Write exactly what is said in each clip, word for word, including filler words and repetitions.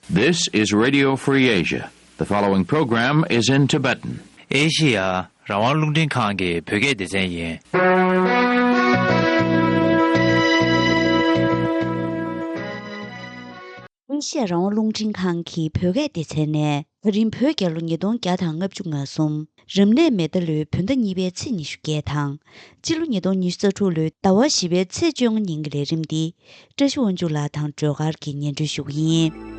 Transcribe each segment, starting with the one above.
This is Radio Free Asia. The following program is in Tibetan. ཨེ་ཤི་ཡ་རང་དབང་རླུང་འཕྲིན་ཁང་གི་བོད་སྐད་སྡེ་ཚན་ཡིན། ཨེ་ཤི་ཡ་རང་དབང་རླུང་འཕྲིན་ཁང་གི་བོད་སྐད་སྡེ་ཚན་ནས། ད་རིང་བོད་རྒྱལ་ལོ་ཉིས་སྟོང་བརྒྱ་དང་ལྔ་བཅུ་ང་གསུམ། རབ་གནས་མེ་ད་ལོའི་བོད་ཟླ་གཉིས་པའི་ཚེས་ཉི་ཤུ་བརྒྱད་དང་། སྤྱི་ལོ་ཉིས་སྟོང་ཉི་ཤུ་རྩ་དྲུག་ལོའི་ཟླ་བ་བཞི་པའི་ཚེས་བཅོ་ལྔ་ཉིན་གྱི་ལས་རིམ་འདི། བཀྲ་ཤིས་དབང་ཕྱུག་ལགས་དང་སྒྲོལ་དཀར་གྱིས་སྙན་སྒྲོན་ཞུ་གི་ཡིན།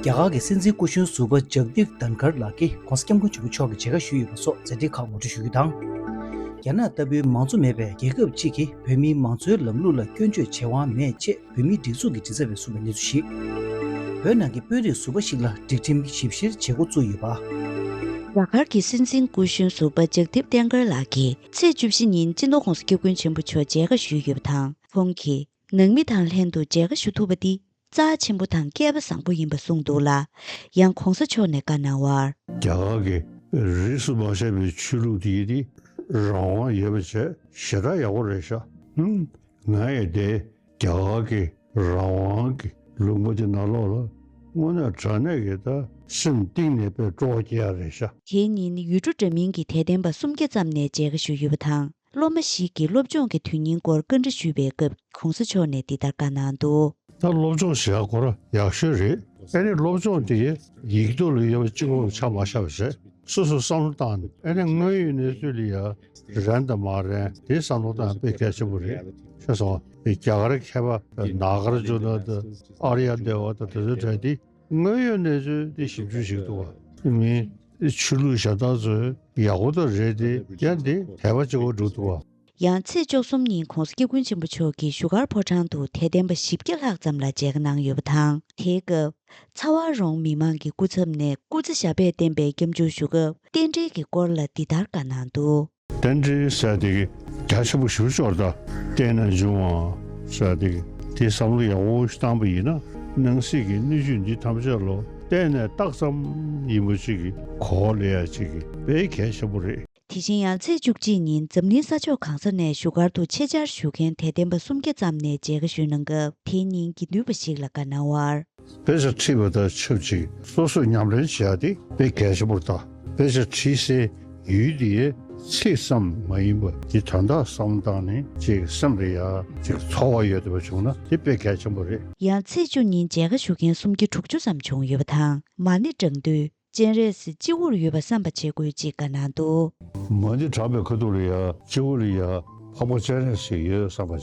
རྒྱ་གར་གྱི་སྲིད་འཛིན་སྐུ་གཞོན་ཟུར་པ་ཇག་དིབ་དན་ཁར་ལགས་ཀྱིས་༸གོང་ས་༸སྐྱབས་མགོན་ཆེན་པོ་མཆོག་གི་མཇལ་ཁ་ཞུས་ཡོད་པ་སོགས་མཛད་འཕྲིན་ཁག་ངོ་སྤྲོད་ཞུ་རྒྱུ་དང་། རྒྱ་ནག་ལྟ་བུའི་མང་གཙོ་མེད་པའི་རྒྱལ་ཁབ་ཅིག་གིས་བོད་མིའི་མང་གཙོའི་ལམ་ལུགས་ལ་སྐྱོན་བརྗོད་བྱེད་དབང་མེད་ཅེས། བོད་མིའི་སྒྲིག་འཛུགས་ཀྱི་མགྲིན་ཚབ་པས་གསུངས་པའི་གནས་ཚུལ་ཞིག་བོད་ནང་གི་དཔོན་རིགས་ཟུར་པ་ཞིག་ལ་སྒྲིག་ཁྲིམས་ཞིབ་བཤེར་བྱེད་འགོ་བཙུགས་ཡོད་པ། རྒྱ་གར་གྱི་སྲིད་འཛིན་སྐུ་གཞོན་ཟུར་པ་ཇག་དིབ་ཏན་ཀར་ལགས་ཀྱིས་ཚེས་བཅུ་བཞི་ཉིན་སྤྱི་ནོར་༸གོང་ས་༸སྐྱབས་མགོན་ཆེན་པོ་མཆོག་མཇལ་ཁ་ཞུས་ཡོད་པ་དང་། ཁོང་གིས་ནང་མི་དང་ལྷན་དུ་མཇལ་ཁ་ཞུ་ཐུབ་པ་འདི་རྩ་ཆེན་པོ་དང་སྐལ་པ་བཟང་པོ་ཡིན་པ་གསུངས་འདུག་ལ། ཡང་༸གོང་ས་མཆོག་ནས་བཀའ་གནང་བར། རྒྱ་གར་གྱི་རིས་སུ་མ་ཆད་པའི་ཆོས་ལུགས་དེ་ཡི་དེ་རང་དབང་ཡོད་པ་བྱས་ཞེ་དྲག་ཡག་པོ་རེད་ཤག་ཧུམ། ང་ཡི་དེ། རྒྱ་གར་གྱི་རང་དབང་གི་ལུང་པ་དེ་ནང་ལོགས་ལ་དངོས་གནས་དྲང་གནས་ཀྱི་ད་སེམས་གཏིང་ནས་དཔེ་སྤྲོ་བ་སྐྱེ་ཡ་རེད་ཤག་དེའི་ཉིན་ཡུལ་གྲུ་འདྲ་མིན་གྱི་དད་ལྡན་པ་སུམ་བརྒྱ་ཙམ་ནས་མཇལ་ཁ་ཞུས་ཡོད་པ་དང་། སློབ་མ་ཞིག་གིས་སློབ་སྦྱོང་གི་དོན་སྙིང་སྐོར་བཀའ་འདྲི་ཞུས་པའི་སྐབས་༸གོང་ས་མཆོག་ནས་འདི་ལྟར་བཀའ་གནང་འདུག་ད་སློབ་སྦྱོང་བྱེད་ཡ་ཁོ་ར་ཡག་ཤོས་རེད། ཨ་ནི་སློབ་སྦྱོང་དེ་ཡིག་ཐོག་ལ་ཡོད་པ་གཅིག་པོ་ཆ་མ་བཞག་པ་བྱས། སོ་སོ་བསམ་བློ་བཏང་ནས་ཨ་ནི་དངོས་ཡོད་གནས་ཚུལ་ལ་ཡ་རན་དང་མ་རན་དེ་བསམ་བློ་བཏང་དཔེ་གལ་ཆེན་པོ་རེད། ཤེས་སོང་། རྒྱ་གར་མཁས་པ་ནཱ་གར་ཇུ་ན་དང་ཨཱརྱ་དེ་ཝ་དང་དེ་ཚོའི་གྲས་དེ་དངོས་ཡོད་གནས་ཚུལ་དེ་ཞིབ་འཇུག་བྱེད་ཀྱི་འདུག་བ། མི་ཆོས་ལུགས་གཞན་དག་ཚོས་ཡག་པོ་དང་རེད་དེ་ཡང་དེ་དད་པ་གཅིག་པོ་འགྲོ་འདུག་བ། ཡང་ཚེས་བཅུ་གསུམ་ཉིན་༸གོང་ས་༸སྐྱབས་མགོན་ཆེན་པོ་མཆོག་གིས་བཞུགས་སྒར་ཕོ་བྲང་དུ་དད་ལྡན་པ་བཞི་བརྒྱ་ལྷག་ཙམ་ལ་མཇལ་ཁ་གནང་ཡོད་པ་དང་། དེའི་སྐབས། ཚ་བ་རོང་མི་མང་གི་སྐུ་ཚབ་ནས་སྐུ་ཚེ་ཞབས་པད་བརྟན་པའི་སྐྱབས་འཇུག་ཞུ་སྐབས་རྟེན་འབྲེལ་གྱི་སྐོར་ལ་འདི་ལྟར་བཀའ་གནང་འདུག་རྟེན་འབྲེལ་ཟེར་དེ་གི་རྒྱ་ཆེན་པོ་ཞེ་པོ་ཅིག་ཡོད་རེད་ད། བརྟེན་ནས་འབྱུང་བ་ཟེར་དེ་གི་དེ་བསམ་བློ་ཡག་པོ་ཞིག་བཏང་པ་ཡིན་ན་སྣང་སྲིད་ཀྱི་སྣོད་བཅུད་འདི་ཐམས་ཅད་ལོ་བརྟེན་ནས་རྟགས་ཙམ་ཡིན་པ་ཅིག་གི་གོ་བ་ལེན་ཡ་ཅིག་གི་དཔེ་གལ་ཆེན་པོ་རེད། དེ་བཞིན་ཡང་ཚེས་བཅུ་གཅིག་ཉིན་འཛམ་གླིང་ས་ཕྱོགས་གང་ས་ནས་བཞུགས་སྒར་དུ་ཆེད་བཅར་ཞུ་མཁན་དད་ལྡན་པ་སུམ་བརྒྱ་ཙམ་ནས་མཇལ་ཁ་ཞུས་གནང་སྐབས་དེའི་ཉིན་དགེ་འདུན་པ་ཞིག་ལ་བཀའ་གནང་བར། དཔེ་ཆ་ཁྲིད་པ་དང་ཆབས་ཅིག་སོ་སོས་ཉམས་ལེན་བྱེད་ཡ་དེ་དཔེ་གལ་ཆེན་པོ་རེད་ད། དཔེ་ཆ་ཁྲིད་སའི་ཡུལ་དེའི་ཚིག་ཙམ་མ་ཡིན་པ་དེ་དོན་དག་བསམ་བློ་བཏང་ནས་ཅིག་སེམས་ལ་ཡ་ཅིག་ཚོར་བ་ཡོད་བསྡད་པ་བྱུང་ན་དེ་དཔེ་གལ་ཆེན་པོ་རེད། ཡང་ཚེས་བཅུ་ཉིན་མཇལ་ཁ་ཞུ་མཁན་སུམ་བརྒྱ་དྲུག་ཅུ་ཙམ་བྱུང་ཡོད་པ་དང་མ་ཎི་བགྲང་དུས། སྤྱན་རས་གཟིགས་སྤྱི་བོར་ཡོད་པ་བསམ་པ་བྱེད་དགོས་ཅེས་བཀའ་གནང་འདུག་མ་ཎི་བགྲངས་པའི་ཁ་ཐུག་ལ་ཡ་སྤྱི་བོ་ལ་ཡ་འཕགས་པ་སྤྱན་རས་གཟིགས་ཡོད་བསམ་པ་བྱེད་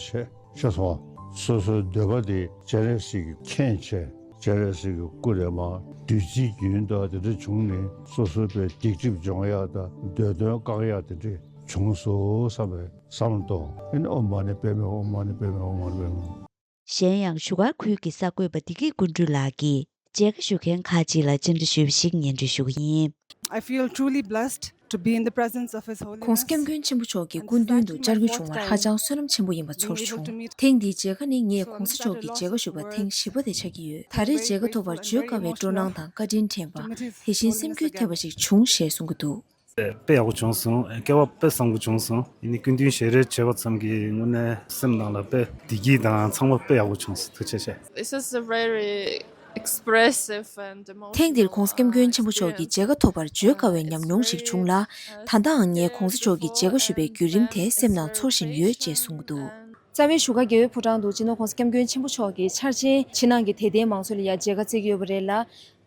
ཤེས་སོང་། སོ་སོའི་འདོད་པ་དེ་སྤྱན་རས་གཟིགས་ཀྱིས་མཁྱེན་བྱས་སྤྱན་རས་གཟིགས་ཀྱི་སྐུ་ལས་མར་བདུད་རྩིའི་རྒྱུན་དང་དེ་འདྲ་བྱུང་ནས་སོ་སོའི་པའི་སྡིག་སྒྲིབ་སྦྱོང་ཡག་དང་འདོད་དོན་བསྐང་ཡག་དེ་འདྲས་བྱུང་སོང་བསམ་པའི་བསམ་བློ་གཏོང་། ཨ་ནི་ཨོཾ་མ་ཎི་པདྨེ་ཧཱུྃ། ཨོཾ་མ་ཎི་པདྨེ་ཧཱུྃ། ཨོཾ་མ་ཎི་པདྨེ་ཧཱུྃ། གཞན་ཡང་བཞུགས་སྒར་ཁུལ་གྱི་གསར་འགོད་པ་བདེ་སྐྱིད་ཀུན་སྒྲོན་ལགས་ཀྱིས་མཇལ་ཁ་ཞུ་མཁན་ཁག་ཅིག་ལ་བཅར་འདྲི་ཞུས་པ་ཞིག་སྙན་སྒྲོན་ཞུ་གི་ཡིན། I feel truly blessed to be in the presence of His Holiness. ༸གོང་ས་༸སྐྱབས་མགོན་ཆེན་པོ་མཆོག་གི་སྐུ་མདུན་དུ་བཅར་རྒྱུ་བྱུང་བར་ཧ་ཅང་བསོད་ནམས་ཆེན་པོ་ཡིན་པ་ཚོར་བྱུང་། ཐེངས་འདིའི་མཇལ་ཁ་ནི་ངས་༸གོང་ས་མཆོག་གི་མཇལ་ཁ་ཞུ་བ་ཐེངས་བཞི་པ་དེ་ཆགས་ཀྱི་ཡོད། ད་རེས་མཇལ་ཁ་ཐོབ་པར་བརྗོད་དཀའ་བའི་སྤྲོ་སྣང་དང་བཀའ་དྲིན་དྲན་པ། དེ་བཞིན་སེམས་འགུལ་ཐེབས་པ་ཞིག་བྱུང་ཞེས་གསུང་གི་འདུག་དཔེ་ཡག་པོ་བྱུང་སོང་། སྐལ་བ་དཔེ་བཟང་པོ་བྱུང་སོང་། ཡིན་ནའི་སྐུ་མདུན་ཞལ་རས་མཇལ་བ་ཙམ་གྱིས་དངོས་གནས་སེམས་ནང་ལ་དཔེ་བདེ་སྐྱིད་དང་ཚང་མ་དཔེ་ཡག་པོ་བྱུང་སོང་། ཐུགས་རྗེ་ཆེ། This is a very expressive and emotional, ཐེངས་འདིར་༸གོང་ས་༸སྐྱབས་མགོན་ཆེན་པོ་མཆོག་གི་མཇལ་ཁ་ཐོབ་པར་བརྗོད་དཀའ་བའི་ཉམས་མྱོང་ཞིག་བྱུང་ལ། ད་ལྟའང་ངས་༸གོང་ས་མཆོག་གི་མཇལ་ཁ་ཞུ་བའི་བརྒྱུད་རིམ་དེ་སེམས་ནང་ཚོར་བཞིན་ཡོད་ཅེས་གསུངས་འདུག་རྩ་བའི་བཞུགས་སྒར་རྒྱལ་བའི་ཕོ་བྲང་དུ་སྤྱི་ནོར་༸གོང་ས་༸སྐྱབས་མགོན་ཆེན་པོ་མཆོག་གིས་འཆར་ཅན་ཕྱི་ནང་གི་དད་ལྡན་མང་ཚོགས་ལ་ཡང་མཇལ་ཁ་བསྩལ་གྱི་ཡོད་པ་རེད་ལ།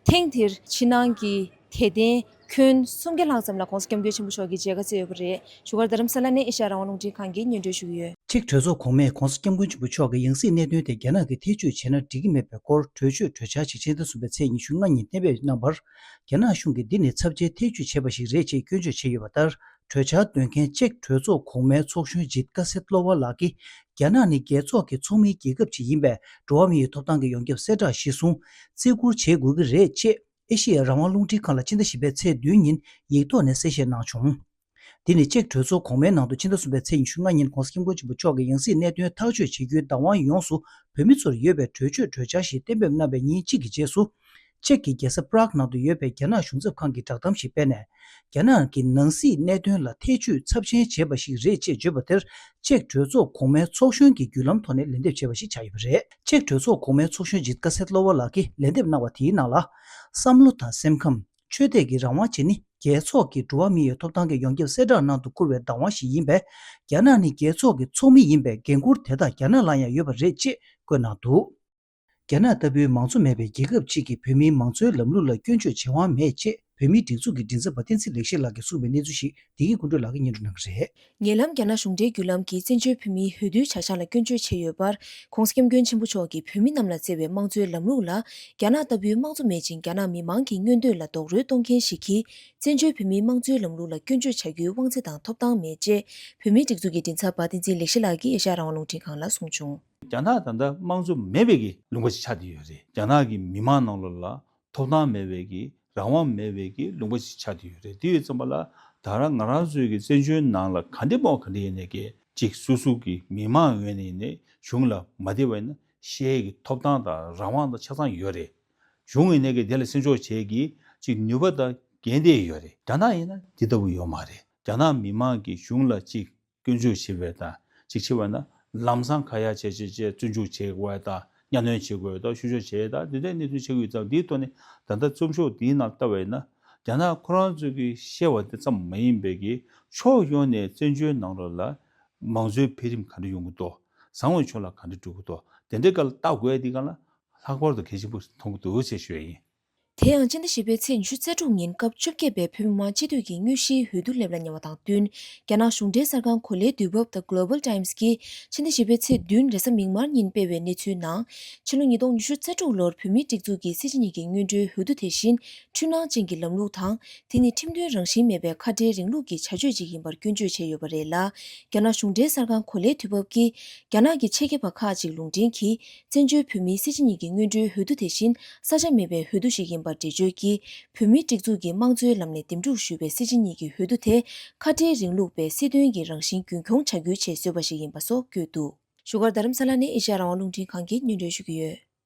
ཐེངས་འདིར་ཕྱི་ནང་གི་དད་ལྡན་ཁྱོན་སུམ་བརྒྱ་ལྷག་ཙམ་ལ་༸གོང་ས་༸སྐྱབས་མགོན་ཆེན་པོ་མཆོག་གིས་མཇལ་ཁ་བསྩལ་ཡོད་པ་རེད། བཞུགས་སྒར་རྡ་རམ་ས་ལ་ནས་ཨེ་ཤ་ཡ་རང་དབང་རླུང་འཕྲིན་ཁང་གིས་སྙན་སྒྲོན་ཞུ་གི་ཡོད། ཅེཀ་གྲོས་ཚོགས་གོང་མས་༸གོང་ས་༸སྐྱབས་མགོན་ཆེན་པོ་མཆོག་གི་ཡང་སྲིད་གནད་དོན་དེ་རྒྱ་ནག་གིས་ཐེ་བྱུས་བྱས་ན་འགྲིག་གི་མེད་པའི་སྐོར་གྲོས་ཆོད་གྲོས་འཆར་ཞིག་ཕྱི་ཟླ་གསུམ་པའི་ཚེས་ཉི་ཤུ་ལྔ་ཉིན་གཏན་འབེབས་གནང་བར། རྒྱ་ནག་གཞུང་གིས་འདི་ནི་ཚབས་ཆེའི་ཐེ་བྱུས་བྱས་པ་ཞིག་རེད་ཅེས་སྐྱོན་བརྗོད་བྱས་ཡོད་པ་ལྟར། གྲོས་འཆར་འདོན་མཁན་ཅེཀ་གྲོས་ཚོགས་གོང་མའི་ཚོགས་གཞོན་ཇིད་ཀ་སེ་ཏློ་ཝ་ལགས་ཀྱིས། རྒྱ་ནག་ནི་རྒྱལ་ཚོགས་ཀྱི་ཚོགས་མིའི་རྒྱལ་ཁབ་ཅིག་ཡིན་པས། འགྲོ་བ་མིའི་ཐོབ་ཐང་གི་ཡོངས་ཁྱབ་གསལ་བསྒྲགས་གཞིར་བཟུང་། བརྩི་བཀུར་བྱེད་དགོས་ཀྱི་རེད་ཅེས། ཨེ་ཤེ་ཡ་རང་དབང་རླུང་འཕྲིན་ཁང་ལ་ཕྱི་ཟླ་བཞི་པའི་ཚེས་བདུན་ཉིན་ཡིག་ཐོག་ནས་གསལ་བཤད་གནང་བྱུང་། འདི་ནི་ཅེཀ་གྲོས་ཚོགས་གོང་མའི་ནང་དུ་ཕྱི་ཟླ་གསུམ་པའི་ཚེས་ཉི་ཤུ་ལྔ་ཉིན་༸གོང་ས་༸སྐྱབས་མགོན་ཆེན་པོ་མཆོག་གི་ཡང་སྲིད་གནད་དོན་ཐག་གཅོད་བྱེད་རྒྱུའི་བདག་དབང་ཡོངས་སུ་བོད་མི་ཚོར་ཡོད་པའི་གྲོས་ཆོད་གྲོས་འཆར་ཞིག་གཏན་འབེབས་གནང་བའི་ཉིན་གཅིག་གི་རྗེས་སུ། ཅེཀ་གི་རྒྱལ་ས་པ་རག་ནང་དུ་ཡོད་པའི་རྒྱ་ནག་གཞུང་ཚབ་ཁང་གིས་བསྒྲགས་གཏམ་ཞིག་སྤེལ་ནས། རྒྱ་ནག་གི་ནང་སྲིད་གནད་དོན་ལ་ཐེ་བྱུས་ཚབས་ཆེན་བྱས་པ་ཞིག་རེད་ཅེས་བརྗོད་པ་དེར། ཅེཀ་གྲོས་ཚོགས་གོང་མའི་ཚོགས་གཞོན་གྱིས་བརྒྱུད་ལམ་ཐོག་ནས་ལན་འདེབས་བྱས་པ་ཞིག་ཆགས་ཡོད་པ་རེད། ཅེཀ་གྲོས་ཚོགས་གོང་མའི་ཚོགས་གཞོན་ཇིད་ཀ་སེ་ཏི་ལོ་ཝ་ལགས་ཀྱིས་ལན་འདེབས་གནང་བ་དེའི་ནང་ལ། བསམ་བློ་དང་སེམས་ཁམས། ཆོས་དད་ཀྱི་རང་དབང་བཅས་ནི་རྒྱལ་ཚོགས་ཀྱི་འགྲོ་བ་མིའི་ཐོབ་ཐང་གི་ཡོངས་ཁྱབ་གསལ་བསྒྲགས་ནང་དུ་བཀུར་བའི་བདག་དབང་ཞིག་ཡིན་པས། རྒྱ་ནག་ནི་རྒྱལ་ཚོགས་ཀྱི་ཚོགས་མི་ཡིན་པས། འགན་འཁུར་དེ་དག་རྒྱ་ནག་ལ་ཡང་ཡོད་པ་རེད་ཅེས་བཀོད་གནང་འདུག་རྒྱ་ནག་ལྟ་བུའི་མང་གཙོ་མེད་པའི་རྒྱལ་ཁབ་ཅིག་གིས་བོད་མིའི་མང་གཙོའི་ལམ་ལུགས་ལ་སྐྱོན་བརྗོད་བྱེད་དབང་མེད་ཅེས། བོད་མིའི་སྒྲིག་འཛུགས་ཀྱི་མགྲིན་ཚབ་པ་བསྟན་འཛིན་ལེགས་བཤད་ལགས་ཀྱིས་གསུངས་པའི་གནས་ཚུལ་ཞིག་བདེ་སྐྱིད་ཀུན་སྒྲོན་ལགས་ཀྱིས་སྙན་སྒྲོན་གནང་གི་རེད། ཉེ་ལམ་རྒྱ་ནག་གཞུང་འབྲེལ་བརྒྱུད་ལམ་གྱིས་བཙན་བྱོལ་བོད་མིའི་འོས་བསྡུའི་བྱ་གཞག་ལ་སྐྱོན་བརྗོད་བྱས་ཡོད་པར། ྋགོང་ས་ྋསྐྱབས་མགོན་ཆེན་པོ་མཆོག་གིས་བོད་མི་རྣམས་ལ་བསྩལ་བའི་དམངས་གཙོའི་ལམ་ལུགས་ལ། རྒྱ་ནག་ལྟ་བུའི་དམངས་གཙོ་མེད་ཅིང་རྒྱ་ནག་མི་མང་གི་མངོན་འདོད་ལ་རྡོག་རོལ་གཏོང་མཁན་ཞིག་གིས། བཙན་བྱོལ་བོད་མིའི་དམངས་གཙོའི་ལམ་ལུགས་ལ་སྐྱོན་བརྗོད་བྱ་རྒྱུའི་དབང་ཆ་དང་ཐོབ་ཐང་མེད་ཅེས། བོད་མིའི་སྒྲིག་འཛུགས་ཀྱི་མགྲིན་ཚབ་པ་བསྟན་འཛིན་ལེགས་བཤད་ལགས་ཀྱིས་ཨེ་ཤ་ཡ་རང་དབང་རླུང་འཕྲིན་ཁང་ལ་གསུངས་བྱུང་། རྒྱ་ནག་ད་ལྟ་དམངས་གཙོ་མེད་པའི་གི་ལུང་པ་ཞིག་ཆགས་བསྡད་ཡོད་རེད། རྒྱ་ནག་གི་མི་མང་ནང་ལོགས་ལ་ཐོབ་ཐང་མེད་པའི་གི་རང་དབང་མེད་པའི་གི་ལུང་པ་ཞིག་ཆགས་བསྡད་ཡོད་རེད། དེ་ཡོད་ཙམ་པ་ལ་ད་རང་ང་རང་ཚོའི་གི་བཙན་བྱོལ་ནང་ལ་ག་འདྲ་མོ་ག་འདྲ་ཡིན་ནའི་གི་ཅིག་སོ་སོ་གི་མི་མང་ངོས་ནས་ཡིན་ནའི་གཞུང་ལ་མ་བདེ་བ་ཡིན་ན་བཤད་ཀྱི་ཐོབ་ཐང་དང་རང་དབང་དང་ཆ་ཚང་ཡོད་རེད། གཞུང་ཡིན་ནའི་གི་དེ་ལ་སེམས་ཕྱོགས་བྱེད་ཀྱི་ཅིག་ནུས་པ་དང་འགན་དེ་ཡོད་རེད། རྒྱ་ནག་ཡིན་ན་དེ་ལྟ་བུ་ཡོད་མ་རེད། རྒྱ་ནག་མི་མང་གི་གཞུང་ལ་ཅིག་སྐྱོན་བརྗོད་བྱེད་པའི་དང་ཅིག་བྱེད་པ་ན་ལམ་སང་ཁ་ཡ་བྱས་བྱས་བྱས་བཙོན་འཇུག་བྱེད་དགོས་དང་གཉའ་གནོན་བྱེད་དགོས་དང་བཤུ་གཞོག་བྱེད་དང་དེ་འདྲའི་གནས་ཚུལ་ཆགས་ཀྱི་ཡོད་ཙང་དེའི་ཐོག་ནས་ད་ལྟ་རྩོམ་ཤོག་འདིའི་ནང་ལྟ་བས་ན་རྒྱ་ནག་ཁོ་རང་ཚོ་གིས་བཤད་པ་དེ་ཙམ་མ་ཡིན་པའི་གི་ཕྱོགས་ཡོངས་ནས་བཙན་བྱོལ་ནང་ལོགས་ལ་མང་གཙོའི་འཕེལ་རིམ་ག་འདྲ་ཡོང་གི་འདུག་བཟང་བའི་ཕྱོགས་ལ་ག་འདྲ་འགྲོ་གི་འདུག་དེ་འདྲའི་སྐབས་ལ་ལྟ་དགོས་དེ་ག་ལ་ལྷག་པར་དུ་གལ་ཆེན་པོ་མཐོང་གི་འདུག་ཅེས་ཞུ་ཡ་ཡིན། དེ་ཡང་སྤྱི་ཟླ་བཞི་པའི་ཚེས་ཉི་ཤུ་རྩ་དྲུག་ཉིན་སྐབས་བཅོ་བརྒྱད་པའི་བོད་མི་མང་སྤྱི་འཐུས་ཀྱི་དངོས་གཞིའི་འོས་བསྡུ་སླེབས་ལ་ཉེ་བ་དང་བསྟུན། རྒྱ་ནག་གཞུང་འབྲེལ་གསར་ཁང་གོ་ལའི་དུས་བབ་The Global Times་གིས་ཕྱི་ཟླ་བཞི་པའི་ཚེས་བདུན་རེས་གཟའ་མིག་དམར་ཉིན་སྤེལ་བའི་གནས་ཚུལ་ནང་། ཕྱི་ལོ་ཉིས་སྟོང་ཉི་ཤུ་རྩ་དྲུག་ལོར་བོད་མིའི་སྒྲིག་འཛུགས་ཀྱི་སྲིད་སྤྱི་གཉིས་ཀྱི་སྔོན་འགྲོའི་འོས་བསྡུ་དེ་བཞིན་འཁྲུལ་སྣང་ཅན་གྱི་ལམ་ལུགས་དང་། དེ་ནི་ཁྲིམས་མཐུན་རང་བཞིན་མེད་པའི་ཁ་བྲལ་རིང་ལུགས་ཀྱི་བྱ་སྤྱོད་ཅིག་ཡིན་པར་སྐྱོན་བརྗོད་བྱས་ཡོད་པ་རེད་ལ། རྒྱ་ནག་གཞུང་འབྲེལ་གསར་ཁང་གོ་ལའི་དུས་བབ་ཀྱིས། རྒྱ་ནག་གི་ཆེད་མཁས་པ་ཁག་ཅིག་ལུང་འདྲེན་གྱིས། བཙན་བྱོལ་བོད་མིའི་སྲིད་སྤྱི་གཉིས་ཀྱི་སྔོན་འགྲོའི་འོས་བསྡུ་དེ་བཞིན་ས་ཆ་མེད་པའི་འོས་བསྡུ་ཞིག་ཡིན་པར་འགྲེལ་བརྗོད་ཀྱིས། བོད་མིའི་སྒྲིག་འཛུགས་ཀྱི་དམངས་གཙོའི་ལམ་ནས་འདེམས་སྒྲུག་ཞུས་པའི་སྲིད་སྤྱི་གཉིས་ཀྱི་འོས་བསྡུ་དེ། ཁ་བྲལ་རིང་ལུགས་པའི་སྲིད་དོན་གྱི་རང་བཞིན་རྒྱུན་འཁྱོངས་བྱ་རྒྱུའི་ཆེད་བཟོས་པ་ཞིག་ཡིན་པ་སོགས་བཀོད་འདུག་བཞུགས་སྒར་རྡ་རམ་ས་ལ་ནས་ཨེ་ཤ་ཡ་རང་དབང་རླུང་འཕྲིན་ཁང་གིས་སྙན་སྒྲོན་ཞུ་གི་ཡོད།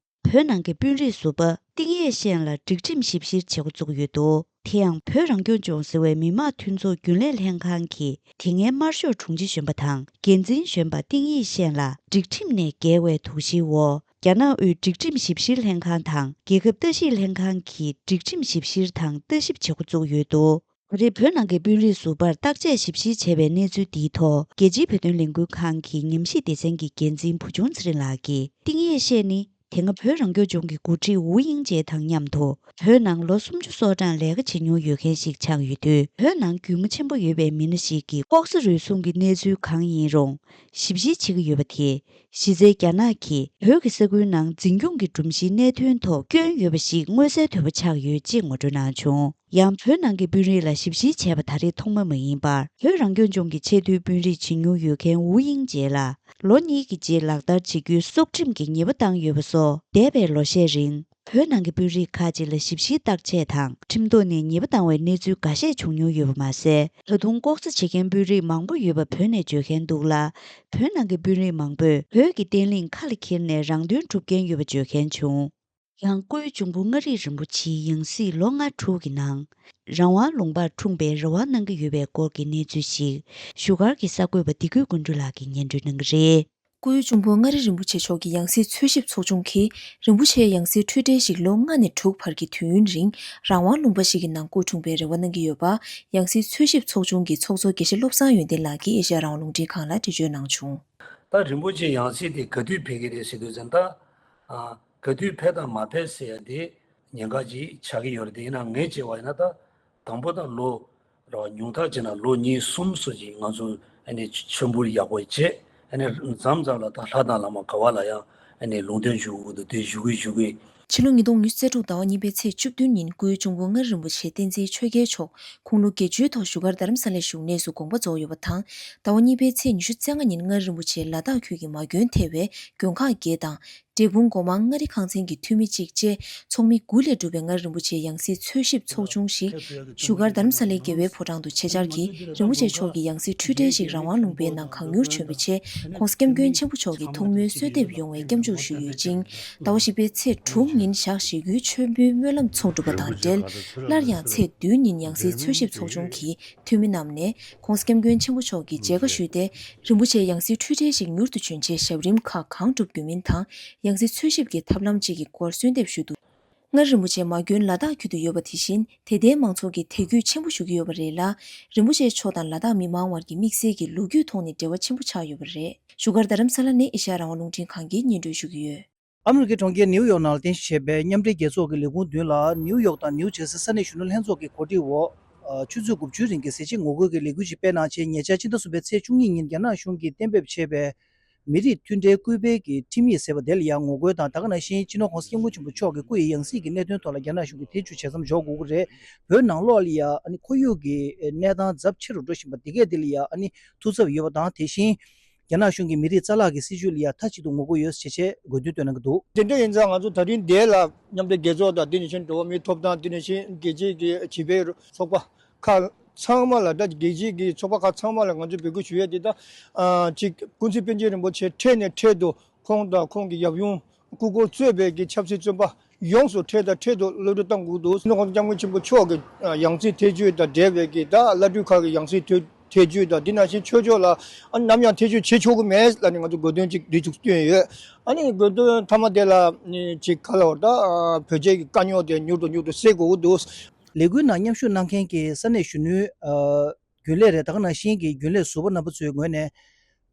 བོད་ནང་གི་དཔོན་རིགས་ཟུར་པ་ཏིང་ཡེ་ཤེན་ལ་སྒྲིག་ཁྲིམས་ཞིབ་བཤེར་བྱེད་འགོ་བཙུགས་ཡོད་འདུག་དེ་ཡང་བོད་རང་སྐྱོང་ལྗོངས་ཟེར་བའི་མི་དམངས་འཐུས་ཚོགས་རྒྱུན་ལས་ལྷན་ཁང་གིས་དེ་སྔའི་དམར་ཤོག་དྲུང་ཆེ་གཞོན་པ་དང་འགན་འཛིན་གཞོན་པ་ཏིང་ཡེ་ཤེན་ལ་སྒྲིག་ཁྲིམས་ནས་འགལ་བའི་དོགས་གཞིའི་འོག་རྒྱ་ནག་དབུས་སྒྲིག་ཁྲིམས་ཞིབ་བཤེར་ལྷན་ཁང་དང་རྒྱལ་ཁབ་ལྟ་ཞིབ་ལྷན་ཁང་གིས་སྒྲིག་ཁྲིམས་ཞིབ་བཤེར་དང་ལྟ་ཞིབ་བྱེད་འགོ་བཙུགས་ཡོད་འདུག་ད་རེས་བོད་ནང་གི་དཔོན་རིགས་ཟུར་པར་བརྟག་དཔྱད་ཞིབ་བཤེར་བྱས་པའི་གནས་ཚུལ་འདིའི་ཐོག་རྒྱལ་སྤྱིའི་བོད་དོན་ལས་འགུལ་ཁང་གི་ཉམས་ཞིབ་སྡེ་ཚན་གྱི་འགན་འཛིན་བུ་ཆུང་ཚེ་རིང་ལགས་ཀྱིས་ཏིང་ཡེ་ཤེས་ནི་དེ་སྔ་བོད་རང་སྐྱོང་ལྗོངས་ཀྱི་འགོ་ཁྲིད་ཝུ་དབྱིང་ཇེ་དང་མཉམ་དུ་བོད་ནང་ལོ་སུམ་ཅུ་སོ་གྲངས་ལས་ཀ་བྱེད་མྱོང་ཡོད་མཁན་ཞིག་ཆགས་ཡོད་དུས། བོད་ནང་རྒྱུས་མངའ་ཆེན་པོ་ཡོད་པའི་མི་སྣ་ཞིག་གིས་ལྐོག་ཟ་རུལ་སུངས་ཀྱི་གནས་ཚུལ་གང་ཡིན་རུང་ཞིབ་བཤེར་བྱེད་ཀྱི་ཡོད་པ་དེས། གཞི་རྩའི་རྒྱ་ནག་གིས་བོད་ཀྱི་ས་ཁུལ་ནང་འཛིན་སྐྱོང་གི་སྒྲོམ་གཞིའི་གནད་དོན་ཐོག་སྐྱོན་ཡོད་པ་ཞིག་མངོན་གསལ་དོད་པོ་ཆགས་ཡོད་ཅེས་ངོ་སྤྲོད་གནང་བྱུང་། ཡང་བོད་ནང་གི་དཔོན་རིགས་ལ་ཞིབ་བཤེར་བྱས་པ་ད་རེས་ཐོག་མ་མ་ཡིན་པར། བོད་རང་སྐྱོང་ལྗོངས་ཀྱི་ཆེས་མཐོའི་དཔོན་རིགས་བྱེད་མྱོང་ཡོད་མཁན་ཝུ་དབྱིང་ཇེ་ལ་ལོ་གཉིས་ཀྱི་རྗེས་ལག་བསྟར་བྱེད་རྒྱུའི་སྲོག་ཁྲིམས་ཀྱི་ཉེས་པ་བཏང་ཡོད་པ་སོགས། འདས་པའི་ལོ་ཤས་རིང་བོད་ནང་གི་དཔོན་རིགས་ཁག་ཅིག་ལ་ཞིབ་བཤེར་བརྟག་དཔྱད་དང་ཁྲིམས་ཐོག་ནས་ཉེས་པ་བཏང་བའི་གནས་ཚུལ་འགའ་ཤས་བྱུང་མྱོང་ཡོད་པ་མ་ཟད། ད་དུང་ལྐོག་ཟ་བྱེད་མཁན་དཔོན་རིགས་མང་པོ་ཡོད་པ་བོད་ནས་བརྗོད་མཁན་འདུག་ལ། བོད་ནང་གི་དཔོན་རིགས་མང་པོས་བོད་ཀྱི་བརྟན་ལྷིང་ཁ་ལ་འཁྱེར་ནས་རང་དོན་སྒྲུབ་མཁན་ཡོད་པ་བརྗོད་མཁན་བྱུང་། ཡང་སྐུའི་འབྱུང་པོ་མངའ་རིས་རིན་པོ་ཆེའི་ཡང་སྲིད་ལོ་ལྔ་དྲུག་གི་ནང་རང་དབང་ལུང་པར་འཁྲུངས་པའི་རེ་བ་གནང་གི་ཡོད་པའི་སྐོར་གྱི་གནས་ཚུལ་ཞིག་བཞུགས་སྒར་གྱི་གསར་འགོད་པ་བདེ་སྐྱིད་ཀུན་འགྲོ་ལགས་ཀྱིས་སྙན་སྒྲོན་གནང་གི་རེད། སྐུའི་འབྱུང་པོ་མངའ་རིས་རིན་པོ་ཆེ་མཆོག་གི་ཡང་སྲིད་འཚོལ་ཞིབ་ཚོགས་ཆུང་གིས་རིན་པོ་ཆེའི་ཡང་སྲིད་འཁྲུལ་བྲལ་ཞིག་ལོ་ལྔ་ནས་དྲུག་བར་གྱི་དུས་ཡུན་རིང་རང་དབང་ལུང་པ་ཞིག་གི་ནང་སྐུ་འཁྲུངས་པའི་རེ་བ་གནང་གི་ཡོད་པ། ཡང་སྲིད་འཚོལ་ཞིབ་ཚོགས་ཆུང་གི་ཚོགས་གཙོ་དགེ་བཤེས་བློ་བཟང་ཡོན་ཏན་ལགས་ཀྱིས་ཨེ་ཤེ་ཡ་རང་དབང་རླུང་འཕྲིན་ཁང་ལ་འགྲེལ་བརྗོད་གནང་བྱུང་། ད་རིན་པོ་ཆེའི་ཡང་སྲིད་དེ་ག་དུས་ཕེབས་ཀྱི་རེད་ཟེར་དུས་ཙམ་ད། ཨ། ག་དུས་ཕེབས་དང་མ་ཕེབས་ཟེར་ཡ་དེ་ཉེན་ཁ་ཅིག་ཆགས་ཀྱི་ཡོད་རེད། དེ་ཡིན་ན་ངས་བྱས་པ་ཡིན་ན་ད་དང་པོ་ད་ལོ་ར་ཉུང་མཐའ་བྱས་ན་ལོ་གཉིས་གསུམ་སོགས་ཀྱི་ང་ཚོ་ཨ་ནི་མཆོད་འབུལ་ཡག་པོ་བྱས། ཨ་ནི་མཚམས་མཚམས་ལ་ད་ལྷ་དང་བླ་མ་ག་བ་ལ་ཡང་ཨ་ནི་ལུང་བསྟན་ཞུ་དགོས་འདུག་དེ་ཞུ་གི་ཞུ་གི། ཕྱི་ལོ་ཉིས་སྟོང་ཉི་ཤུ་རྩ་དྲུག་ཟླ་བ་གཉིས་པའི་ཚེས་བཅུ་བདུན་ཉིན་སྐུའི་འབྱུང་པོ་མངའ་རིས་རིན་པོ་ཆེ་བསྟན་འཛིན་ཆོས་རྒྱལ་མཆོག་ཁུངས་ལུང་བརྒྱད་ཅུའི་ཐོག་བཞུགས་སྒར་རྡ་རམ་ས་ལའི་བཞུགས་གནས་སུ་དགོངས་པ་རྫོགས་ཡོད་པ་དང་། ཟླ་བ་གཉིས་པའི་ཚེས་ཉི་ཤུ་རྩ་ལྔ་ཉིན་མངའ་རིས་རིན་པོ་ཆེ་ལ་དྭགས་ཁུལ་གྱི་མ་དགོན་ཐེ་བའི་དགོན་ཁག་བརྒྱད་དང་། འབྲས་སྤུངས་སྒོ་མང་མངའ་རིས་ཁང་ཚན་གྱི་འཐུས་མི་གཅིག་བཅས་ཚོགས་མི་དགུ་ལས་གྲུབ་པའི་མངའ་རིས་རིན་པོ་ཆེའི་ཡང་སྲིད་འཚོལ་ཞིབ་ཚོགས་ཆུང་ཞིག་བཞུགས་སྒར་རྡ་རམ་ས་ལའི་རྒྱལ་བའི་ཕོ་བྲང་དུ་ཆེད་བཅར་གྱིས་རིན་པོ་ཆེ་མཆོག་གི་ཡང་སྲིད་འཁྲུལ་བྲལ་ཞིག་རང་དབང་ལུང་པའི་ནང་གང་མྱུར་བྱོན་པའི་ཆེད་ྋགོང་ས་ྋསྐྱབས་མགོན་ཆེན་པོ་མཆོག་གི་ཐུགས་སྨོན་གསོལ་འདེབས་ཡོང་བའི་སྐྱབས་འཇུག་ཞུས་ཡོད་ཅིང་། ཟླ་བ་བཞི་པའི་ཚེས་དྲུག་ ཉིན་ཞག་ཞེ་དགུའི་མཆོད་འབུལ་སྨོན་ལམ་ཚོགས་གྲུབ་པ་དང་འབྲེལ། སླར་ཡང་ཚེས་བདུན་ཉིན་ཡང་སྲིད་འཚོལ་ཞིབ་ཚོགས་ཆུང་གི་འཐུས་མི་རྣམས་ནས་༧གོང་ས་༧སྐྱབས་མགོན་ཆེན་པོ་མཆོག་གི་མཇལ་ཁ་ཞུས་ཏེ། རིན་པོ་ཆེ་ཡང་སྲིད་འཕྲུལ་བྲལ་ཞིག་མྱུར་དུ་བྱོན་ཆེད་ཞབས་རིམ་ཁག་གང་སྒྲུབ་དགོས་མིན་དང་། ཡང་སྲིད་འཚོལ་ཞིབ་ཀྱི་ཐབས་ལམ་བཅས་ཀྱི་སྐོར་གསོལ་འདེབས་ཞུས་འདུག་སྔར་རིན་པོ་ཆེ་མ་དགོན་ལ་དྭགས་ཁུལ་དུ་ཡོད་པ་དེ་བཞིན་དད་ལྡན་མང་ཚོགས་ཀྱིས་དད་གུས་ཆེན་པོ་ཞུ་གི་ཡོད་པ་རེད་ལ། རིན་པོ་ཆེ་མཆོག་དང་ལ་དྭགས་མི་མང་དབར་གྱི་དམིགས་བསལ་གྱི་ལོ་རྒྱུས་ཐོག་ནས་འབྲེལ་བ་ཆེན་པོ་ཆགས་ཡོད་པ་རེད། བཞུགས་སྒར་རྡ་རམ་ས་ལ་ནས་ཨེ་ཤ་ཡ་རང་དབང་རླུང་འཕྲིན་ཁང་གིས་སྙན་སྒྲོན་ཞུ་གི་ཡོད། ཨ་མི་རི་ཀའི་གྲོང་ཁྱེར་ནིའུ་ཡོག་ནང་ལ་རྟེན་གཞི་བྱས་པའི་མཉམ་འབྲེལ་རྒྱལ་ཚོགས་ཀྱི་ལས་ཁུངས་མདུན་ལ་ནིའུ་ཡོག་དང་ནིའུ་ཇེར་སི་ས་གནས་གཞོན་ནུ་ལྷན་ཚོགས་ཀྱི་གོ་སྒྲིག་འོག་ཆུ་ཚོད་དགུ་བཅུའི་རིང་གི་གཟི་བརྗིད་ངོ་རྒོལ་གྱི་ལས་འགུལ་ཞིག་སྤེལ་གནང་རྗེས། ཉེ་ཆར་ཕྱི་ཟླ་གསུམ་པའི་ཚེས་བཅུ་གཉིས་ཉིན་རྒྱ་ནག་གཞུང་གིས་གཏན་འབེབས་བྱས་པའི་མི་རིགས་མཐུན་སྒྲིལ་སྐུལ་སྤེལ་གྱི་ཁྲིམས་ཡིག་ཟེར་བ་དེ་ལ་ཡང་ངོ་རྒོལ་དང་། ད་ག་ནང་བཞིན་སྤྱི་ནོར་༧གོང་ས་༧སྐྱབས་མགོན་ཆེན་པོ་མཆོག་གི་སྐུ་ཡི་ཡང་སྲིད་ཀྱི་གནད་དོན་ཐོག་ལ་རྒྱ་ནག་གཞུང་གིས་ཐེ་བྱུས་བྱེད་མཚམས་འཇོག་དགོས་ཀྱི་རེད། བོད་ནང་ལོགས་ལ་ཡང་ཨ་ནི་ཁོར་ཡུག་གི་གནས་སྟངས་ཚབས་ཆེ་རུ་འགྲོ་བཞིན་པ་འདི་གས་འདི་ལ་ཡང་ཨ་ནི་ཐུགས་འཚབ་ཡོད་པ་དང་། དེ་བཞིན་རྒྱ་ནག་གཞུང་གིས་མི་རིགས་རྩ་བརླག་གི་སྲིད་བྱུས་ལ་ཡང་མཐའ་གཅིག་ཏུ་ངོ་རྒོལ་ཡོད་ཟེར་བྱས་དགོས་འདུན་བཏོན་གནང་གི་འདུག་དེ་འདྲ་ཡིན་ཙང་ང་ཚོ་ད་རིང་འདི་ལ་མཉམ་འབྲེལ་རྒྱལ་ཚོགས་དང་། དེ་ནང་བཞིན་འགྲོ་བ་མིའི་ཐོབ་ཐང་། དེ་ནང་བཞིན་རྒྱལ་སྤྱིའི་གི་བྱིས་པའི་ཚོགས་པ་ཁག་ཚང་མ་ལ། ད་རྒྱལ་སྤྱིའི་གི་ཚོགས་པ་ཁག་ཚང་མ་ལ་ང་ཚོས་འབོད་སྐུལ་ཞུ་ཡས་དེ། ད་ཨ་ཅིག་ཀུན་གཟིགས་པཎ་ཆེན་རིན་པོ་ཆེ་འཕྲལ་ནས་འཕྲལ་དུ་ཁོང་དང་ཁོང་གི་ཡབ་ཡུམ་སྐུ་འཁོར་གཙོས་པའི་གི་ཆབ་སྲིད་བཙོན་པ་ཡོངས་སུ་འཕྲལ་དང་འཕྲལ་དུ་གློད་གྲོལ་གཏང་དགོས་འདུག་སྤྱི་ནོར་༧གོང་ས་༧སྐྱབས་མགོན་ཆེན་པོ་མཆོག་གི་ཡང་སྲིད་ཐེ་བྱུས་དང་འབྲེལ་བའི་གི་ད་བླ་སྤྲུལ་ཁག་གི་ཡང་སྲིད་ཐེ་ཐེ་བྱུས་དང་། དེ་ནང་བཞིན་ཆོས་ཕྱོགས་ལ་ཨ་ནམ་ཡང་ཐེ་བྱུས་བྱེད་ཆོག་གི་མེད་ལབ་ནས་ང་ཚོ་དགོས་འདུན་ཅིག་འདི་ཅིག་བཏོན་ཡོད། ཨ་ནི་དགོས་འདུན་མཐའ་མ་དེ་ལ་ནི་ཅིག་ག་ལ་བར་ད་བོད་རྒྱའི་གི་དཀའ་རྙོག་དེ་མྱུར་དུ་མྱུར་དུ་སེལ་དགོས་ཀྱི་འདུག་ལས་འགུལ་ནང་མཉམ་ཞུགས་གནང་མཁན་གྱི་ས་གནས་གཞོན་ནུའི་ཨ་རྒྱུན་ལས་རེད། ད་ག་ནང་བཞིན་གྱི་རྒྱུན་ལས་ཟུར་པ་རྣམ་པ་ཚོའི་ངོས་ནས།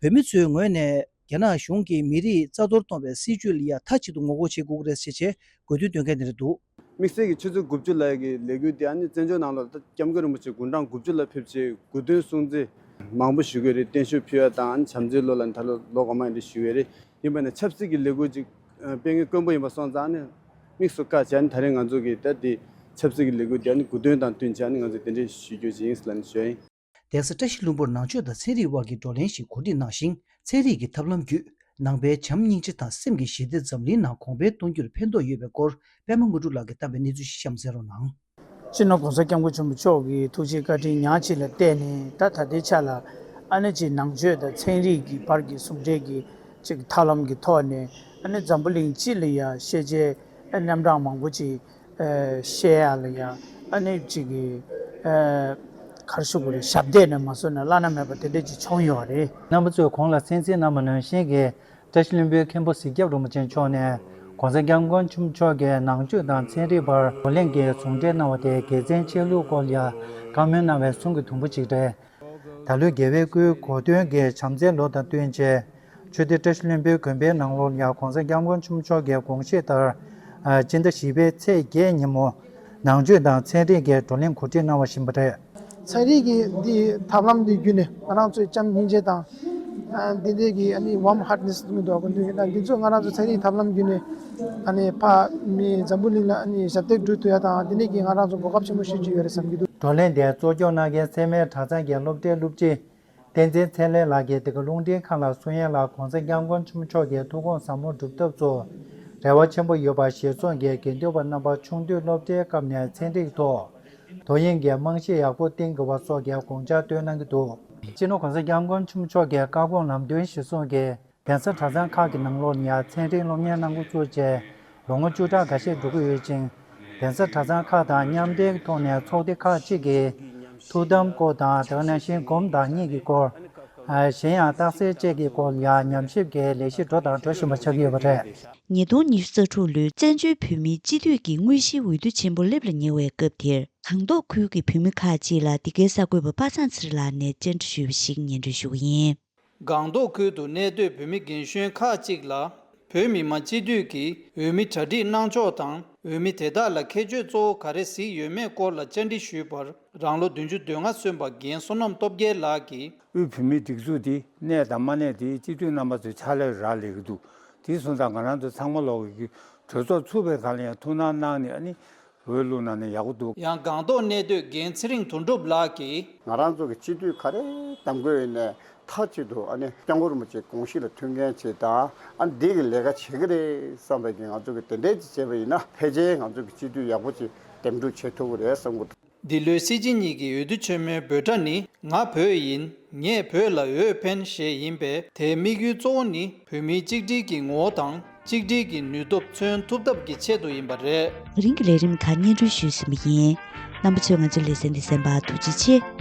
བོད་མི་ཚོའི་ངོས་ནས་རྒྱ་ནག་གཞུང་གིས་མི་རིགས་རྩ་གཏོར་གཏོང་བའི་སྲིད་བྱུས་ལ་ཡང་མཐའ་གཅིག་ཏུ་ངོ་རྒོལ་བྱེད་དགོས་ཀྱི་རེད་ཟེར་བྱས་དགོས་འདུན་འདོན་མཁན་དེ་འདྲ་འདུག་དམིགས་བསལ་གྱི་ཆུ་ཚོད་དགུ་བཅུ་ལ་ཡ་གི་ལས་འགུལ་དེ་ཨ་ནི་བཙན་བྱོལ་ནང་ལོགས་ད་སྐྱབས་མགོན་རིན་པོ་ཆེ་དགུང་གྲངས་དགུ་བཅུ་ལ་ཕེབས་རྗེས་དགུང་སྟོན་སྲུང་བརྩི་མང་པོ་ཞུ་གི་རེད། བརྟན་བཞུགས་ཕུལ་ཡ་དང་། ཨ་ནི་བྱམས་བརྩེའི་ལོ་ལ་ད་ལོ་ལོ་གོང་མ་ཡིན་དུས་ཞུ་གི་རེད། ཡིན་པ་ནས་ཆབ་སྲིད་ཀྱི་ལས་འགུལ་ཅིག་ཨ་སྤེལ་མཁན་དཀོན་པོ་ཡིན་པ་སོང་ཙང་། ཨ་ནི་དམིགས་སུ་བཀར་བྱས། ཨ་ནི་ད་རེས་ང་ཚོ་གི་ད་དེ་ཆབ་སྲིད་ཀྱི་ལས་འགུལ་དེ་ཨ་ནི་དགུང་སྟོན་དང་བསྟུན་བྱས། ཨ་ནི་ང་ཚོ་དེ་འདྲས་ཞུ་རྒྱུ་ཅིག་ཡིན་ཟེར་ལབ་ནས་ཞུ་ཡ་ཡིན། གདན་ས་བཀྲ་ཤིས་ལྷུན་པོར་ནང་ཆོས་དང་ཚན་རིག་དབར་གྱི་བགྲོ་གླེང་ཞིག་གོ་སྒྲིག་གནང་ཞིང་། ཚན་རིག་གི་ཐབས་ལམ་བརྒྱུད་ནང་པའི་བྱམས་སྙིང་རྗེ་དང་སེམས་ཀྱི་ཞི་བདེ་འཛམ་གླིང་ནང་གོང་འཕེལ་གཏོང་རྒྱུར་ཕན་ཐོགས་ཡོད་པའི་སྐོར། པད་མ་དངོས་གྲུབ་ལགས་ཀྱིས་བཏང་བའི་གནས་ཚུལ་ཞིག་གཤམ་གསན་རོགས་གནང་། སྤྱི་ནོར་གོང་ས་སྐྱབས་མགོན་ཆེན་པོ་མཆོག་གི་ཐུགས་རྗེ་བཀའ་དྲིན་ཉག་གཅིག་ལ་བརྟེན་ནས། ད་ད་ལྟའི་ཆ་ལ་ཨ་ནི་ཅིག་ནང་ཆོས་དང་ཚན་རིག་གི་བར་གྱི་ཟུང་འབྲེལ་གྱི་ཅིག་ཐབས་ལམ་གྱི་ཐོག་ནས། ཨ་ནི་འཛམ་བུ་གླིང་སྤྱི་ལ་ཡ་ཤེས་བྱའི་རྣམ་གྲངས་མང་པོ་ཅིག་ཨ་བཤད་ཡ་ལ་ཡ་ཨ་ནི་ཅིག་གི་ཨ་ག་རེ་ཞུ་དགོས་རེད། ཞབས་འདེགས་ནས་མ་བཟོས་ན་བླ་ན་མེད་པ་དེ་འདྲ་ཅིག་བྱུང་ཡོད་རེད། རྣམ་པ་ཚོས་གོང་ལ་གསན་གཟིགས་གནང་བ་ནང་བཞིན་གྱི། བཀྲ་ཤིས་ལྷུན་པོའི་མཁན་པོ་གཟིག་སྐྱབས་རིན་པོ་ཆེ་མཆོག་ནས་༧གོང་ས་༧སྐྱབས་མགོན་ཆེན་པོ་མཆོག་གིས་ནང་ཆོས་དང་ཚན་རིག་བར་བགྲོ་གླེང་གི་ཟུང་འབྲེལ་གནང་བ་དེ་དགེ་མཚན་ཆེ་ལུགས་སྐོར་ལ་བཀའ་མོལ་གནང་བའི་གསུང་གི་དུམ་བུ་གཅིག་རེད། ད་ལོའི་རྒྱལ་བའི་སྐུའི་གོ་སྟོན་གྱི་བྱམས་བརྩེའི་ལོ་དང་བསྟུན་བྱས། ཆོས་སྡེ་བཀྲ་ཤིས་ལྷུན་པོའི་དགོན་པའི་ནང་ལོགས་ལ་ཡང་༧གོང་ས་༧སྐྱབས་མགོན་ཆེན་པོ་མཆོག་གི་དགོངས་བཞེད་ལྟར། ཨ་སྤྱི་ཟླ་བཞི་པའི་ཚེས་བརྒྱད་ཉིན་མོ། ནང་ཆོས་དང་ཚན་རིག་གི་བགྲོ་གླེང་གོ་སྒྲིག་གནང་བ་ཞིག་ཡིན་པ་རེད། ཚན་རིག་གི་འདི་ཐབས་ལམ་འདི་བརྒྱུད་ནས་ང་རང་ཚོའི་བྱམས་སྙིང་རྗེ་དང་། ཨ་འདི་འདྲའི་གི་ཨ་ནི་warm heartedness་ཟེར་གྱི་འདུག་ག་འདི་འདྲའི་གི་ད་འདི་ཚོ་ང་རང་ཚོ་ཚན་རིག་ཐབས་ལམ་བརྒྱུད་ནས་ཨ་ནི་ཕ་མི་འཛམ་བུ་གླིང་ལ་ཨ་ནི་ཞབས་འདེགས་སྒྲུབ་ཐུབ་ཡ་དང་། འདི་འདྲའི་གི་ང་རང་ཚོ་གོ་སྐབས་ཆེན་པོ་ཞིག་ཅིག་ཡོད་རེད་བསམ་གྱི་འདུག་བགྲོ་གླེང་དེར་གཙོ་སྐྱོང་གནང་མཁན་སེར་སྨད་གྲྭ་ཚང་གི་སློབ་གྲྭའི་སློབ་སྤྱི་བསྟན་འཛིན་ཚེ་ལེགས་ལགས་ཀྱིས་འདི་ག་རླུང་འཕྲིན་ཁང་ལ་གསུང་ཡ་ལ། ༧གོང་ས་༧སྐྱབས་མགོན་ཆེན་པོ་མཆོག་གི་ཐུགས་དགོངས་ཟབ་མོ་སྒྲུབ་ཐབས་སུ་རེ་བ་ཆེན་པོ་ཡོད་པ་ཞེས་གསུངས་ཀྱིས། དགེ་འདུན་པ་རྣམ་པ་ཆུང་དུས་སློབ་གྲྭའི་སྐབས་ནས་ཚན་རིག་ཐོག་དོ་དབྱིངས་ཀྱི་རྨང་གཞི་ཡག་པོ་བཏིང་དགོས་པ་སོགས་ཀྱི་དགོངས་འཆར་བཏོན་གནང་གི་འདུག་སྤྱི་ནོར་༧གོང་ས་༧སྐྱབས་མགོན་ཆེན་པོ་མཆོག་གི་བཀའ་དགོངས་ལམ་སྟོན་གཞིར་བཟུང་གིས། གདན་ས་གྲྭ་ཚང་ཁག་གི་ནང་ལོགས་ལ་ཡང་ཚན་རིག་སློབ་གཉེར་གནང་འགོ་བཙུགས་རྗེས་ལོ་ངོ་བཅུ་ཕྲག་འགའ་ཤས་འགྲོ་གི་ཡོད་ཅིང་། གདན་ས་གྲྭ་ཚང་ཁག་དང་མཉམ་འབྲེལ་གྱི་ཐོག་ནས་ཚོགས་སྡེ་ཁག་ཅིག་གིས་ཐུགས་དམ་སྐོར་དང་། དེ་ནང་བཞིན་སྒོམ་བདག་ཉིད་ཀྱི་སྐོར། གཞན་ཡང་རྟགས་གསལ་བཅས་ཀྱི་སྐོར་ལ་ཡང་ཉམས་ཞིབ་ཀྱི་ལས་གཞི་འགྲོ་དང་འགྲོ་བཞིན་པ་ཆགས་ཀྱི་ཡོད་པ་རེད། ཉིས་སྟོང་ཉི་ཤུ་རྩ་དྲུག་ལོའི་བཙན་བྱོལ་བོད་མིའི་སྤྱི་འཐུས་ཀྱི་དངོས་གཞིའི་འོས་བསྡུ་ཆེན་པོ་སླེབས་ལ་ཉེ་བའི་སྐབས་དེར། སྒང་ཏོག་ཁུལ་གྱི་བོད་མི་ཁག་ཅིག་ལ་འདི་གའི་གསར་འགོད་པ་པ་ཚང་ཚེ་རིང་ལགས་ནས་བཅར་འདྲི་ཞུས་པ་ཞིག་སྙན་སྒྲོན་ཞུ་གི་ཡིན། སྒང་ཏོག་ཁུལ་དུ་གནས་སྡོད་བོད་མི་རྒན་གཞོན་ཁག་ཅིག་ལ། བོད་མི་མང་སྤྱི་འཐུས་ཀྱིས་འོས་མི་གྲ་སྒྲིག་གནང་ཕྱོགས་དང་། འོས་མི་དེ་དག་ལ་ཁྱད་ཆོས་གཙོ་བོ་ག་རེ་གཟིགས་ཡོད་མེད་སྐོར་ལ་བཅར་འདྲི་ཞུས་པར། རང་ལོ་བདུན་ཅུ་དོན་ལྔ་སོན་པ་རྒན་བསོད་ནམས་སྟོབས་རྒྱལ་ལགས་ཀྱིས། དབུས་བོད་མིའི་སྒྲིག་འཛུགས་འདི་གནས་དང་མ་གནས་དེ་སྤྱི་འཐུས་རྣམ་པ་ཚོའི་ཕྱག་ལས་རག་ལས་ཀྱི་འདུག་དེ་སོང་ཙང་ང་རང་ཚོ་ཚང་མ་ལོག་གི་གྲོས་ཚོགས་ཚུགས་པའི་སྒང་ལ་ཡང་ཐུགས་སྣང་གནང་ནས། ཨ་ནི། འོས་བླུགས་གནང་ན་ཡག་པོ་འདུག་ཡང་སྒང་ཏོག་གནས་སྡོད་རྒན་ཚེ་རིང་དོན་གྲུབ་ལགས་ཀྱིས། ང་རང་ཚོ་གི་སྤྱི་འཐུས་ག་རེ་གདམ་དགོས་ཡོད་ནའི་མཐའ་གཅིག་ཏུ་ཨ་ནི་སྐྱབས་མགོན་རིན་པོ་ཆེའི་དགོངས་གཞི་ལ་མཐུན་མཁན་ཅིག་དང་། ཨ་ནི་འདི་གི་ལས་ཀ་བྱེད་ཀྱི་རེད་བསམ་པའི་གི་ང་ཚོ་གི་དེ་འདྲས་ཅིག་བྱས་པ་ཡིན་ན། ཕལ་ཆེར་ང་ཚོ་གི་སྤྱི་འཐུས་ཡག་པོ་ཅིག་འདེམས་སྒྲུག་བྱེད་ཐུབ་ཀྱི་རེད་བསམ་གི་འདུག་འདི་ལོའི་སྲིད་སྤྱི་གཉིས་ཀྱི་འོས་བསྡུ་ཆེན་མོའི་འབོད་སྒྲ་ནི། ང་བོད་ཡིན། ངས་བོད་ལ་འོས་འཕེན་ཞེས་ཡིན་པས། དེའི་དམིགས་ཡུལ་གཙོ་བོ་ནི་བོད་མིའི་གཅིག་སྒྲིལ་གྱི་ངོ་བོ་དང་། གཅིག་སྒྲིལ་གྱི་ནུས་སྟོབས་མཚོན་ཐུབ་ཐབས་ཀྱི་ཆེད་དུ་ཡིན་པ་རེད། ད་རིང་གི་ལས་རིམ་ཁག་སྙན་སྒྲོན་ཞུས་ཟིན་པ་ཡིན། རྣམ་པ་ཚོས་ང་ཚོའི་ལེ་ཚན་འདི་གསན་པར་ཐུགས་རྗེ་ཆེ།